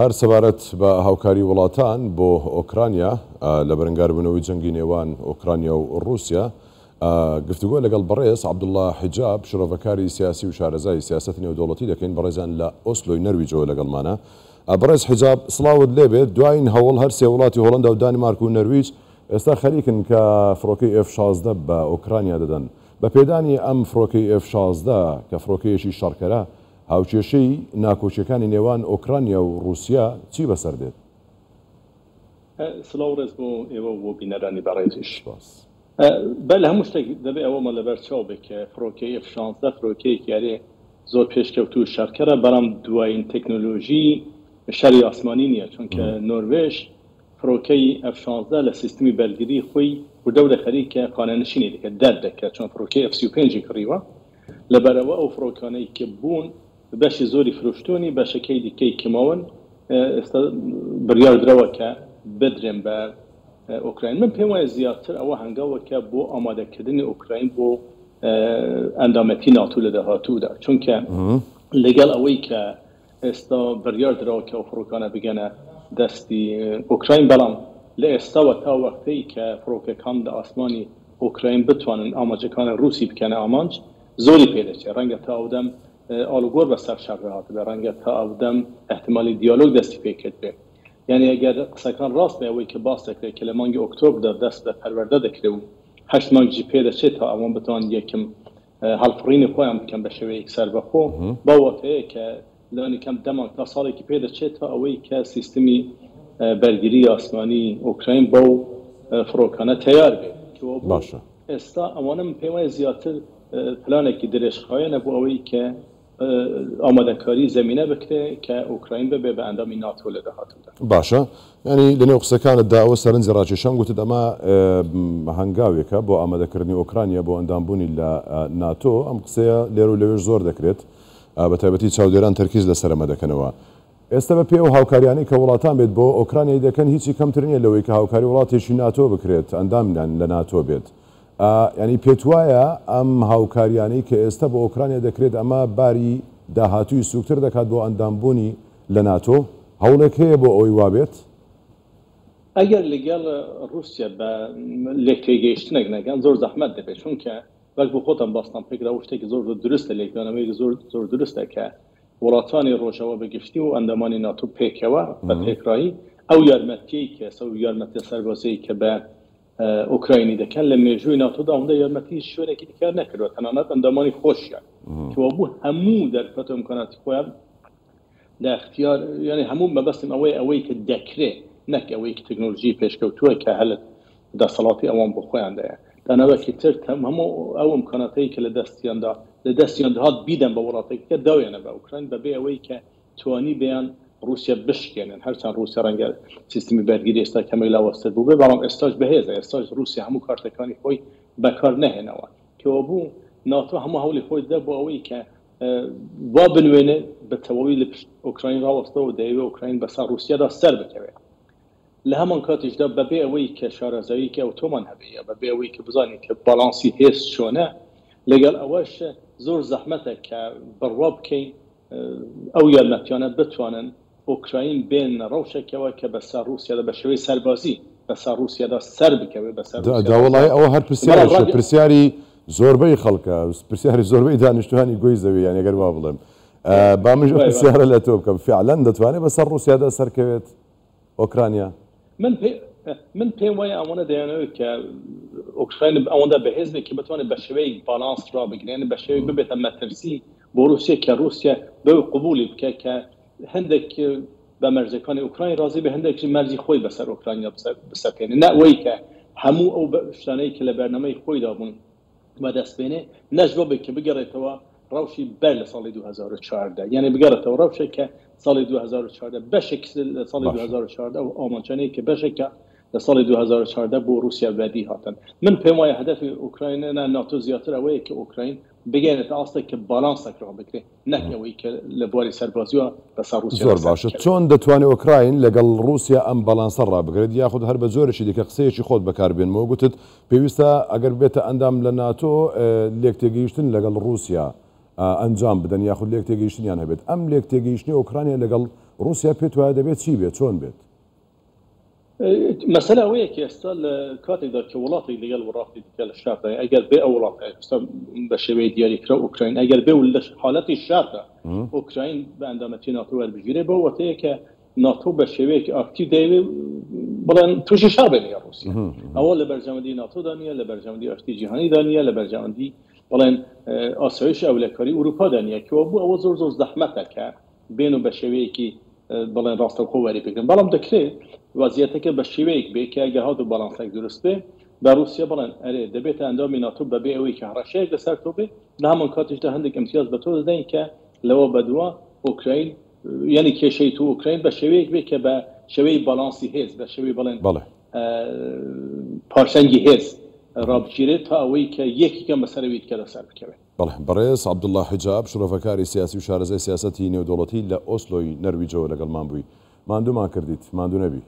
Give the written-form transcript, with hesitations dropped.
هەر سەبارەت بە هاوکاری وڵاتان بۆ ئۆکرانیا لە بەرەنگاربوونەوەی جەنگی نێوان ئۆکرانیا و ڕووسیا، گفتوگۆ لەگەڵ بەڕێز عەبدوڵڵا حیجاب، شرۆڤەکاری سیاسی و شارەزای سیاسەتی نێودەوڵەتی دەکەین، بەڕێزیان لە ئۆسلۆی نەرویجەوە لەگەڵمانە. بەڕێز حیجاب، سڵاوت لێبێت، دوایین هەوڵ هەر سێ وڵاتی هۆڵەندا و دانیمارک و نەرویج ئێستا خەریکن کە فڕۆکەی ئێف 16 بە ئۆکرانیا دەدەن. بە پێدانی ئەم فڕۆکەی ئێف 16 کە فڕۆکەیەکی شەڕکەرە، هاوکێشەی ناکۆکیەکانی نێوان ئۆکرانیا و ڕووسیا چی بەسەر دێت؟ سڵاو و ڕێز بۆ ئێوە و بۆ بینەرانی بەڕێزیش. سپاس. بەر لە هەموو شتێک دەبێ ئەوەمان لەبەر چاو بێ کە فڕۆکەی ئێف 16 فڕۆکەیەکی ئەرێ زۆر پێشکەوتوو و شەڕکەرە، بەڵام دوایین تەکنۆلۆژی شەڕی ئاسمانی نییە، چونکە نۆروێژ فڕۆکەی ئێف 16 لە سیستمی بەرگری خۆی وردە وردە خەریکە خانەنشینی دەکات، دەردەکات، چون فڕۆکەی ئێف 35 ی کڕیوە. لەبەرئەوە ئەو فڕۆکانەی کە بوون بەشی زۆری فرۆشتوونی، بەشەکەی دیکەی کە ماون ئێستا بڕیار دراوە کە بدرێن بە ئۆکراین. من پێم وایە زیاتر ئەوە هەنگاوێکە بۆ ئامادەکردنی ئۆکراین بۆ ئەندامەتی ناتۆ لە داهاتوودا، چونکە لەگەڵ ئەوەی کە ئێستا بڕیار دراوە کە ئەو فڕۆکانە بگەنە دەستی ئۆکراین، بەڵام لە ئێستاوە تا وەختەی کە فڕۆکەکان لە ئاسمانی ئۆکراین بتوانن ئامانجەکانی ڕووسی بکەنە ئامانج، زۆری پێ دەچێت. ڕەنگە تا ئەودەم ئاڵوگۆڕ بەسەر شەڕدا هاتبێ، ڕەنگە تا ئەودەم ئیحتیمالی دیالۆگ دەستی پێ کردبێ. یانی ئەگەر قسەکان ڕاست بێ، ئەوەی کە باس دەکرێت کە لە مانگی ئۆکتۆبردا دەست بە پەروەردە دەکرێ و هەشت مانگیشی پێ دەچێت تا ئەوان بتوانن یەکم هەڵفڕینی خۆیان بکەن بە شێوەیەک سەربەخۆ، بەو واتەیە کە لانی کەم دە مانگ تا ساڵێکی پێ دەچێت تا ئەوەی کە سیستمی بەرگری ئاسمانی ئۆکراین بەو فڕۆکانە تەیار بێت. کەوابوو باشە. ئێستا ئەوانە من پێم وایە زیاتر پلانێکی درێژخایەنە بۆ ئەوەی کە ئامادەکاری زەمینە بکرێ کە ئۆکراین ببێ بە ئەندامی ناتۆ لە داهاتوودا. باشە یانی لەنێو قسەکانتدا ئەوە سەرنجی ڕاکێشام گوتت ئەمە هەنگاوێکە بۆ ئامادەکردنی ئۆکرانیا بۆ ئەندامبوونی لە ناتۆ، ئەم قسەیە لێرە و لەوێش زۆر دەکرێت بە تایبەتی چاودێران تەرکیز لەسەر ئەمە دەکەنەوە. ئێستا بە پێی ئەو هاوکاریانەی کە وڵاتان بێت بۆ ئۆکرانیای دەکەن هیچی کەمتر نییە لەوەی کە هاوکاری وڵاتێکی ناتۆ بکرێت ئەندامیان لە ناتۆ بێت. یانی پێتوایە ئەم هاوکاریانەی کە ئێستا بۆ ئۆکرانیا دەکرێت ئەمە باری داهاتووی سووکتر دەکات بۆ ئەندامبوونی لە ناتۆ؟ هەوڵێک هەیە بۆ ئەوەی وابێت؟ ئەگەر لەگەڵ ڕووسیا بە لێکتێگەیشتنێک نەگەن زۆر زەحمەت دەبێت، چونکە وەک بۆ خۆتان باستان پێکرا و شتێکی زۆر زۆر دروستە، لێکدانەوەیەکی زۆر زۆر دروستە کە وڵاتانی ڕۆژاوا بە گشتی و ئەندامانی ناتۆ پێکەوە بە تێکڕایی ئەو یارمەتیەی کە ئەو یارمەتیە سەربازیەی کە بە ئۆکراینی دەکەن لە مێژووی ناتۆدا ئەوەندە یارمەتی هیچ شوێنێکی دیکەیان نەکردووە، تەنانەت ئەندامانی خۆشیان کەوابوو هەموو دەرفەت و ئیمکاناتی خۆیان لە اختیار، یانی هەموو مەبەستم ئەوەیە ئەوەی کە دەکرێ نەک ئەوەی کە تەکنۆلۆژی پێشکەوتووە کە هەر لە دەسەڵاتی ئەوان بۆ خۆیاندایە داناوەکی تر هەموو ئەو ئیمکاناتەی کە لە دەستیاندا لە دەستیان دەهات بیدەن بە وڵاتێکی کە داویانە بە ئۆکراین بەبێ ئەوەی کە توانی بیان ڕووسیا بشکێنن. هەرچەند ڕووسیا ڕەنگە سیستمی بەرگری ئێستا کەمێک لاوازتر بووبێ، بەڵام ئێستاش بەهێزە. ئێستاش ڕووسیا هەموو کارتەکانی خۆی بەکار نەهێناوە. کەوابوو ناتۆ هەموو هەوڵی خۆی دەدا بۆ ئەوەی کە وا بنوێنێ بە تەواوی لە پشت ئۆکراین ڕاوەستەوە و دەیەوێ ئۆکراین بەسەر ڕووسیادا سەر بکەوێ. لە هەمان کاتیشدا بەبێ ئەوەی کە شارەزاییەکی ئەوتۆمان هەبێ یا بەبێ ئەوەی کە بزانین کە باڵانسی هێز چۆنە، لەگەڵ ئەوەش زۆر زەحمەتە کە بڕوا بکەین ئەو یارمەتیانە بتوانن ئۆکراین بێننە ڕەوشێکەوە کە بەسەر ڕووسیادا بە شێوەی سەربازی بەسەر ڕووسیادا سەر بکەوێت، بەسەر ڕووسیادا دا وەڵایی سەر ئەوە هەر بەڵام پرسیارێکە، ڕەنگە پرسیاری زۆربەی خەڵکە، پرسیاری زۆربەی دانیشتوانی گۆی زەوی یانی گەر وا بڵێم. با منیش ئەو وایە وایە. پرسیارە لە تۆ بکەم، فیعلەن دەتوانێت بەسەر ڕووسیادا سەرکەوێت ئۆکرانیا؟ من پێ من پێم وایە ئەوانە دەیانەوێت کە ئۆکراین ئەوەندە بەهێز بێت کە بتوانێت بە شێوەیەک باڵانس ڕابگرێن، بە شێوەیەک ببێتە مەترسی بۆ ڕووسیا کە ڕووسیا بەو قبوڵی بکە کە هەندێک بە مەرجەکانی ئۆکراین ڕازی بێ، هەندێک مەرجی خۆی بەسەر ئۆکرانیا بسەپێنێ، نە ئەوەی کە هەموو ئەو شتانەی کە لە بەرنامەی خۆیدا بوون بەدەست بێنێ، نەش بۆ بێت کە بگەڕێتەوە ڕەوشی بەر لە ساڵی 2014، یعنی بگەڕێتەوە ڕەوشێک کە ساڵی 2014 بەشێک لە ساڵی 2014 ئەو ئامانجانەی کە بەشێکە لە ساڵی 2014 بۆ رووسیا بەدی هاتن. من پێم وایە هەدەفی ئۆکراین نا ناتۆ زیاتر ئەوەیە کە ئۆکراین بگەێنێتە ئاستێک کە بالانسێک ڕابگرێ، نەک ئەوەی کە لە بواری سەربازیوە بەسەر ڕووسیادا زۆر باشە سەربکەوێت. چۆن دەتوانێت ئۆکراین لەگەڵ ڕووسیا ئەم باڵانسە ڕابگرێت؟ یاخود هەر بە جۆرێکی دیکە قسەیەکی خۆت بەکار بێنمەوە گوتت پێویستە ئەگەر ببێتە ئەندام لە ناتۆ لێکتێگەیشتن لەگەڵ ڕووسیا ئەنجام بدەن یاخود لێکتێگەیشتنیان هەبێت. ئەم لێکتێگەیشتنەی ئۆکرانیا لەگەڵ ڕووسیا پێت وایە دەبێت چی بێت، چۆن بێت؟ مەسەلە ئەوەیە کە ئێستا لە کاتێکدا کە وڵاتێک لەگەڵ وڵاتی دیکە لە شەڕدایە، ئەگەر بێ ئەو وڵاتە ئێستا بە شێوەی دیاریکراو ئۆکراین، ئەگەر بێ و لە حالەتی شەڕدا ئۆکراین بە ئەندامەتی ناتۆ وەربگیرێ، بەو واتەیە کە ناتۆ بە شێوەیەکی ئاکتیڤ دەیەوێ بڵێن تووشی شەڕ بێ لەگەڵ ڕووسیا. ئەوە لە بەرژەوەندی ناتۆدا نییە، لە بەرژەوەندی ئاشتی جیهانیدا نییە، لە بەرژەوەندی بڵێن ئاسایش ئەولەکاری ئورووپادا نییە. کەوابوو ئەوە زۆر زۆر زەحمەتە کە بێن و بە شێوەیەکی بڵێن ڕاستەوخۆ وەری بگرن. بەڵام دەکرێ وەزیەتەکە بە شێوەیەک بێ کە ئەگەر هاتوو باڵانسێک دروست بێ بە ڕووسیا بڵێن ئەرێ دەبێتە ئەندامی ناتۆ بەبێ ئەوەی کە هەڕەشەیەک لەسەر تۆ بێ، لە هەمان کاتیشدا هەندێک ئیمتیاز بە تۆ دەدەین کە لەوە بەدوا ئۆکراین یانی کێشەی تۆ ئۆکراین بە شێوەیەک بێ کە بە شێوەی باڵانسی هێز بە شێوەی بڵێن بەڵێ. پارسەنگی هێز ڕابگیرێت تا ئەوەی کە یەکێکیان بەسەر ئەوی دیکەدا سەر بکەوێت. بەڵێ بەڕێز عەبدوڵڵا حیجاب، شرۆڤەکاری سیاسی و شارەزای سیاسەتی نێودەوڵەتی لە ئۆسلۆی نەرویجەوە لەگەڵمان بووی. ماندوومان کردیت، ماندوو نەبی.